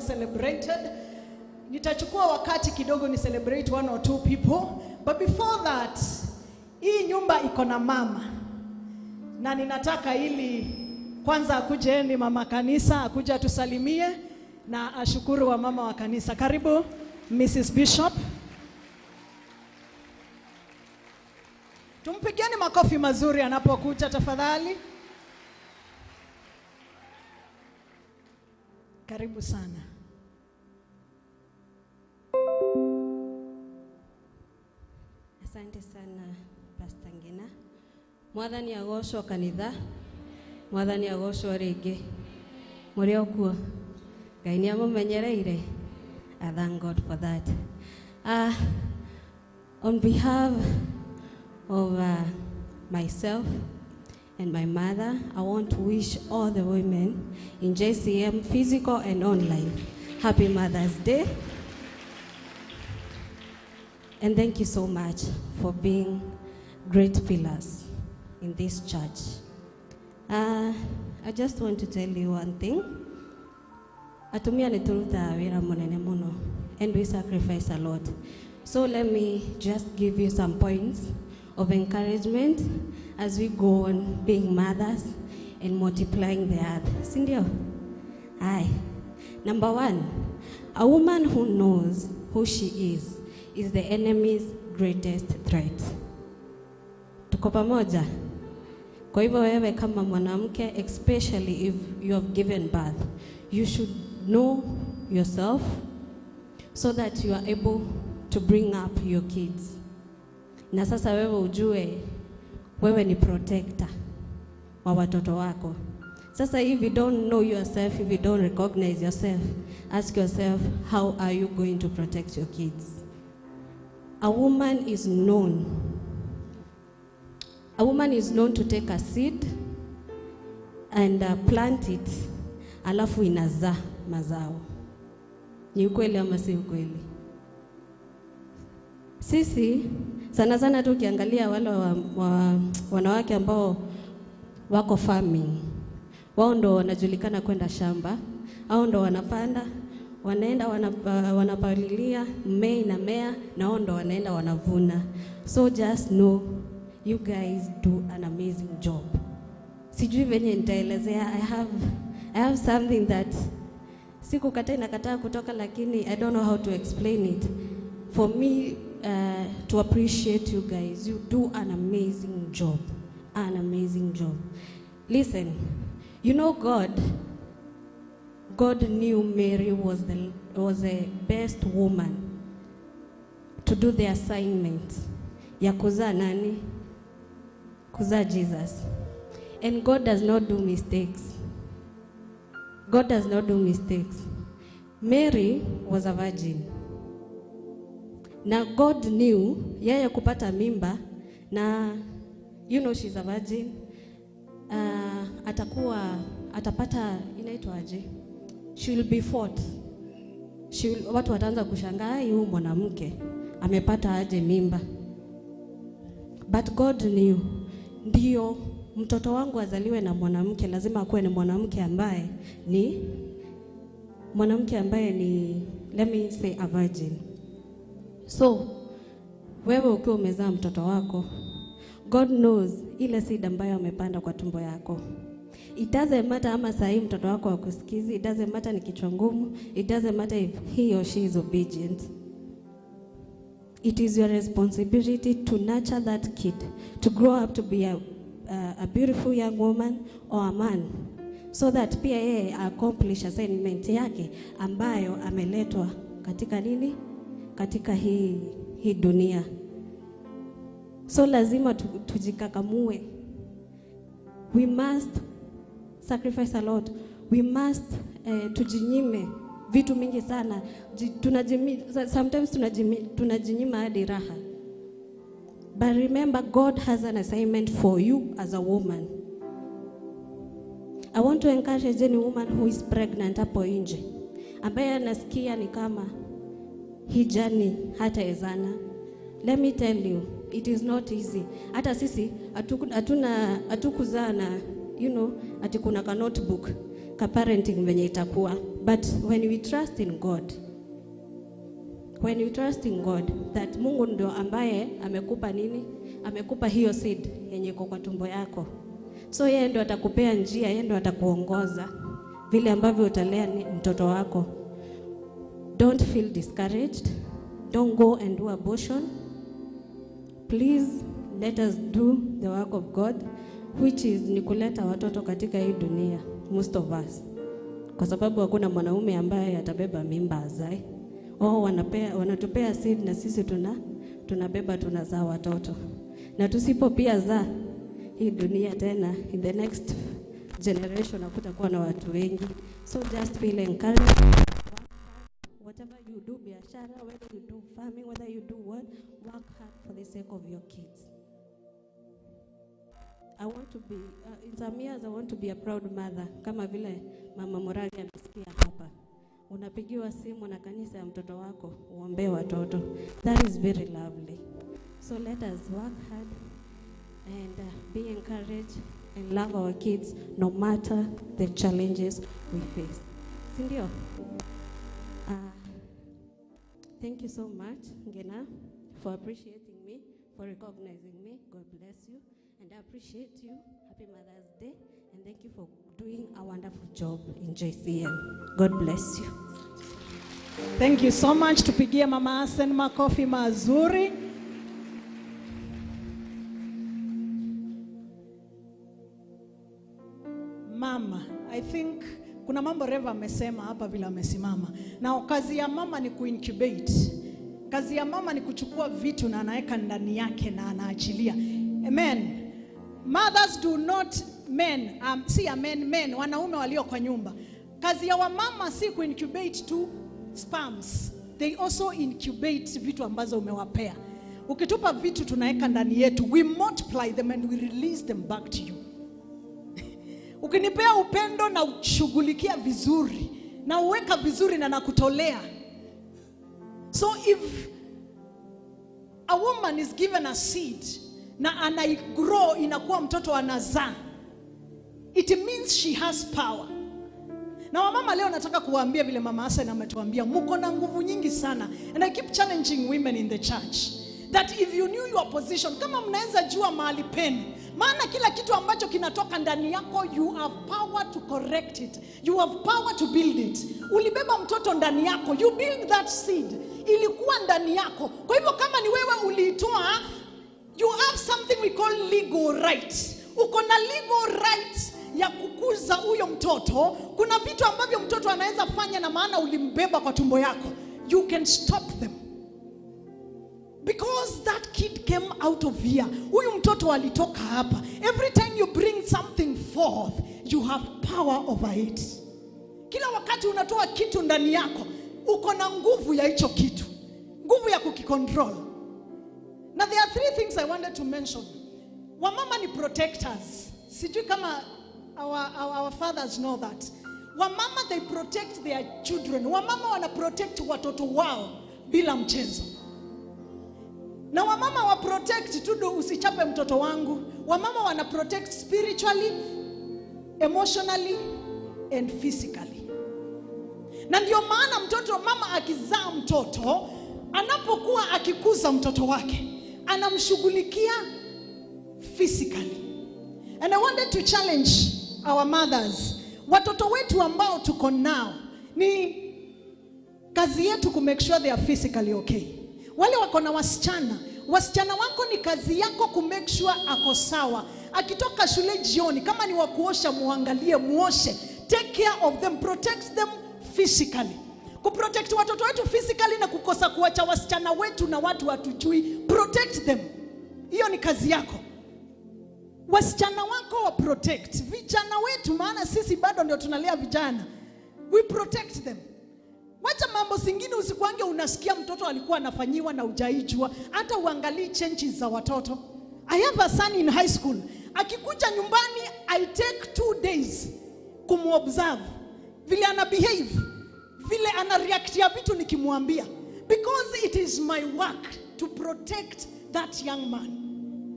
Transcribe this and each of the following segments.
celebrated. Nitachukua wakati kidogo ni celebrate one or two people, but before that, hii nyumba iko na mama. Na ninataka ili kwanza akuje ni mama kanisa, akuje atusalimie na ashukuru wa mama wa kanisa. Karibu Mrs. Bishop. Tumpigieni makofi mazuri anapokuja tafadhali. Karibu sana. Asante sana Pastor Ngina. Mwathani agocwo kanitha, Mwathani agocwo rĩngĩ. Mũrĩ o kuo? Ngai nĩ amũmenyereire. I thank God for that. On behalf of myself and my mother, I want to wish all the women in JCM, physical and online, Happy Mother's Day. And thank you so much for being great pillars in this church. I just want to tell you one thing. Atumia nĩ tũrutaga wĩra mũnene mũno, and we sacrifice a lot. So let me just give you some points of encouragement as we go on being mothers and multiplying the earth. Sindio? Aye. Number one, a woman who knows who she is the enemy's greatest threat. Tuko pamoja? Kwa hivyo wewe kama mwanamke, especially if you have given birth, you should know yourself so that you are able to bring up your kids. Na sasa wewe ujue wewe ni protector wa watoto wako. Sasa if you don't know yourself, if you don't recognize yourself, ask yourself, how are you going to protect your kids? A woman is known. A woman is known to take a seed and plant it, alafu inazaa mazao. Ni ukweli ama si ukweli? Sisi sana sana tu ukiangalia wale wanawake ambao wako farming, wao ndo wanajulikana kwenda shamba, hao ndo wanapanda, wanaenda wanapalilia, mmea inamea, na wao ndo wanaenda wanavuna. So just know you guys do an amazing job. Sijui venye nitaelezea. I have something that sikukataa, inakataa kutoka, lakini I don't know how to explain it. For me to appreciate you guys, you do an amazing job. An amazing job. Listen, you know God knew Mary was the best woman to do the assignment ya kuzaa nani? Kuzaa Jesus. And God does not do mistakes. God does not do mistakes. Mary was a virgin. Na God knew yeye kupata mimba, na you know she's a virgin. Atakuwa atapata, inaitwaje? She will be fought. Watu wataanza kushangaa, huyu mwanamke amepata aje mimba. But God knew, ndio mtoto wangu azaliwe na mwanamke, lazima akuwe ni mwanamke ambaye ni let me say a virgin. So wewe ukiwa umezaa mtoto wako, God knows ile seed ambayo amepanda kwa tumbo yako. It doesn't matter ama sahi mtoto wako hakusikizi, it doesn't matter ni kichwa ngumu, it doesn't matter if he or she is obedient. It is your responsibility to nurture that kid, to grow up to be a beautiful young woman or a man, so that pia yeye accomplish assignment yake ambayo ameletwa katika nini? Katika hii dunia. So lazima tujikakamue. We must sacrifice a lot. We must tujinyime vitu mingi sana. Sometimes tunajinyima hadi raha. But remember, God has an assignment for you as a woman. I want to encourage any woman who is pregnant hapo nje, ambaye anasikia ni kama hii journey hataezana. Let me tell you, it is not easy. Hata sisi hatukuzaa na, you know, ati kuna ka notebook ka parenting venye itakuwa. But when we trust in God, when you trust in God that Mungu ndio ambaye amekupa nini? Amekupa hiyo seed yenye iko kwa tumbo yako. So yeye ndio atakupea njia, yeye ndio atakuongoza vile ambavyo utalea mtoto wako. Don't feel discouraged. Don't go and do abortion. Please let us do the work of God, which is ni kuleta watoto katika hii dunia, most of us. Kwa sababu hakuna mwanaume ambaye atabeba mimba azae. Oh, wanatupea seed na sisi tunabeba, tunazaa watoto. Na tusipo pia zaa hii dunia tena, in the next generation hakutakuwa na watu wengi. So just feel encouraged. Whatever you do, biashara, whether you do farming, whether you do what, work hard for the sake of your kids. I want to be, in some years I want to be a proud mother, kama vile Mama Murage amesikia hapa. Unapigiwa simu na kanisa ya mtoto wako, uombee watoto. That is very lovely. So let us work hard and be encouraged and love our kids no matter the challenges we face. Sindio? Thank you so much, Ngina, for appreciating me, for recognizing me. God bless you. And I appreciate you. Happy Mother's Day. And thank you for doing a wonderful job in JCM. God bless you. Thank you so much. Tupigie Mama Asen makofi mazuri. Mama, I think kuna mambo Reva amesema hapa vile amesimama. Na kazi ya mama ni kuincubate. Kazi ya mama ni kuchukua vitu na anaweka ndani yake na anaachilia. Amen. Mothers do not men, si amen, men, wanaume walio kwa nyumba. Kazi ya wamama si kuincubate tu sperms. They also incubate vitu ambazo umewapea. Ukitupa vitu tunaweka ndani yetu, we multiply them and we release them back to you. Ukinipea upendo na ushughulikia vizuri na uweka vizuri na nakutolea. So if a woman is given a seed na anaigrow inakuwa mtoto anazaa, it means she has power. Na wamama leo nataka kuwaambia vile Mama Hassan ametuambia, mko na nguvu nyingi sana. And I keep challenging women in the church that if you knew your position, kama mnaweza jua mahali penu, maana kila kitu ambacho kinatoka ndani yako, you have power to correct it, you have power to build it. Ulibeba mtoto ndani yako, you build that seed, ilikuwa ndani yako. Kwa hivyo kama ni wewe uliitoa, you have something we call legal right. Uko na legal right ya kukuza huyo mtoto. Kuna vitu ambavyo mtoto anaweza fanya na maana ulimbeba kwa tumbo yako. You can stop them. Because that kid came out of here. Huyu mtoto alitoka hapa. Every time you bring something forth, you have power over it. Kila wakati unatoa kitu ndani yako, uko na nguvu ya hicho kitu. Nguvu ya kukicontrol. Now there are three things I wanted to mention. Wamama ni protectors. Sijui kama our fathers know that. Wamama, they protect their children. Wamama wana protect watoto wao bila mchezo. Na wamama wa protect tu, usichape mtoto wangu. Wamama wana protect spiritually, emotionally and physically. Na ndio maana mtoto, mama akizaa mtoto, anapokuwa akikuza mtoto wake, anamshughulikia physically. And I wanted to challenge our mothers. Watoto wetu ambao tuko nao, ni kazi yetu ku make sure they are physically okay. Wale wako na wasichana, wasichana wako ni kazi yako ku make sure ako sawa. Akitoka shule jioni, kama ni wa kuosha, muangalie, muoshe. Take care of them, protect them physically. Kuprotect watoto wetu physically na kukosa kuacha wasichana wetu na watu hatujui, protect them. Hiyo ni kazi yako. Wasichana wako wa protect, vijana wetu, maana sisi bado ndio tunalea vijana. We protect them. Wacha mambo zingine usikuange unasikia mtoto alikuwa anafanyiwa na hujaijua, hata uangalii changes za watoto. I have a son in high school. Akikuja nyumbani, I take 2 days kumobserve vile ana behave, vile ana react ya vitu nikimwambia, because it is my work to protect that young man.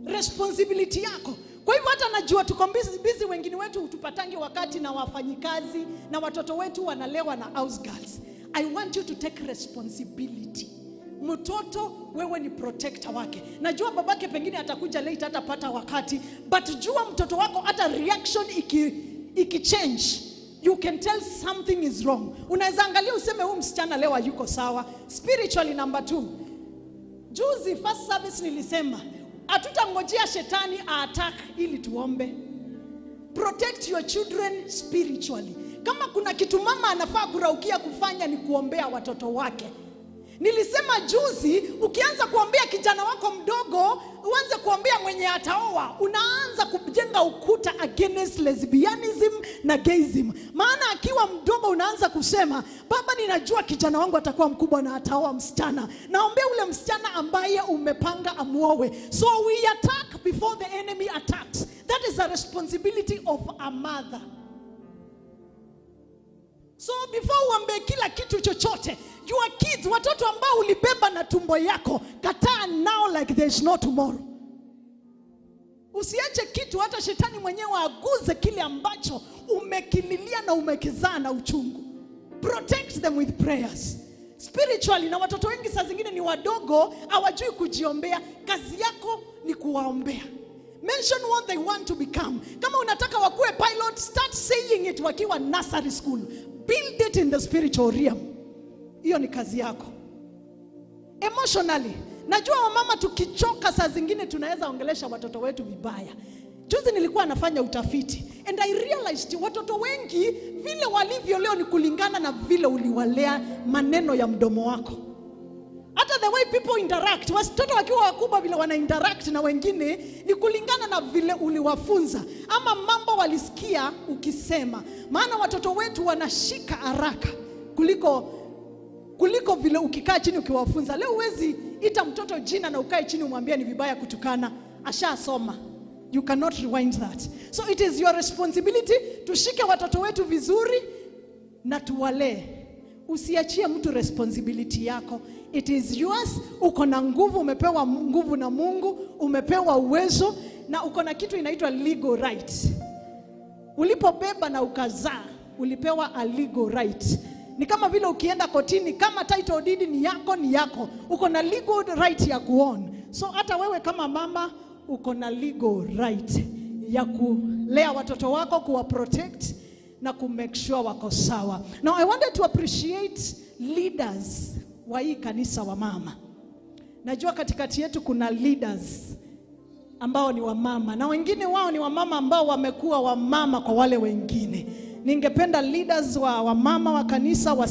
Responsibility yako. Kwa hivyo hata najua tuko busy, busy, wengine wetu hutupatangi wakati na wafanyikazi na watoto wetu wanalewa na house girls. I want you to take responsibility. Mtoto, wewe ni protector wake. Najua babake pengine atakuja late, hatapata wakati, but jua mtoto wako, hata reaction iki change, you can tell something is wrong. Unaweza angalia useme, "Huyu msichana leo hayuko sawa." Spiritually, number two, juzi first service nilisema hatutangojea shetani attack ili tuombe. Protect your children spiritually. Kama kuna kitu mama anafaa kuraukia kufanya, ni kuombea watoto wake. Nilisema juzi, ukianza kuombea kijana wako mdogo, uanze kuombea mwenye ataoa, unaanza kujenga ukuta against lesbianism na gayism. Maana akiwa mdogo unaanza kusema, "Baba, ninajua kijana wangu atakuwa mkubwa na ataoa msichana. Naombea ule msichana ambaye umepanga amuowe." So we attack before the enemy attacks. That is a responsibility of a mother. So before uombe kila kitu chochote, your kids, watoto ambao ulibeba na tumbo yako, kataa nao like there is no tomorrow. Usiache kitu, hata shetani mwenyewe aguze kile ambacho umekililia na umekizaa na uchungu. Protect them with prayers. Spiritually, na watoto wengi saa zingine ni wadogo, hawajui kujiombea. Kazi yako ni kuwaombea. Mention what they want to become. Kama unataka wakuwe pilot, start saying it wakiwa nursery school. Build it in the spiritual realm. Hiyo ni kazi yako. Emotionally, najua wamama tukichoka saa zingine tunaweza ongelesha watoto wetu vibaya. Juzi nilikuwa nafanya utafiti and I realized watoto wengi vile walivyo leo ni kulingana na vile uliwalea, maneno ya mdomo wako. Hata the way people interact, watoto wakiwa wakubwa, vile wana interact na wengine ni kulingana na vile uliwafunza ama mambo walisikia ukisema. Maana watoto wetu wanashika haraka kuliko vile ukikaa chini ukiwafunza. Leo huwezi ita mtoto jina na ukae chini umwambie ni vibaya kutukana, ashasoma. You cannot rewind that. So it is your responsibility tushike watoto wetu vizuri na tuwalee. Usiachie mtu responsibility yako. It is yours. Uko na nguvu, umepewa nguvu na Mungu, umepewa uwezo na uko na kitu inaitwa legal right. Ulipobeba na ukazaa, ulipewa a legal right. Ni kama vile ukienda kotini, kama title deed ni yako, ni yako. Uko na legal right ya kuown. So hata wewe kama mama uko na legal right ya kulea watoto wako, kuwa protect na ku make sure wako sawa. Now I wanted to appreciate leaders wa hii kanisa, wa mama. Najua katikati yetu kuna leaders ambao ni wamama na wengine wao ni wamama ambao wamekuwa wamama kwa wale wengine. Ningependa leaders wa wamama wa kanisa wa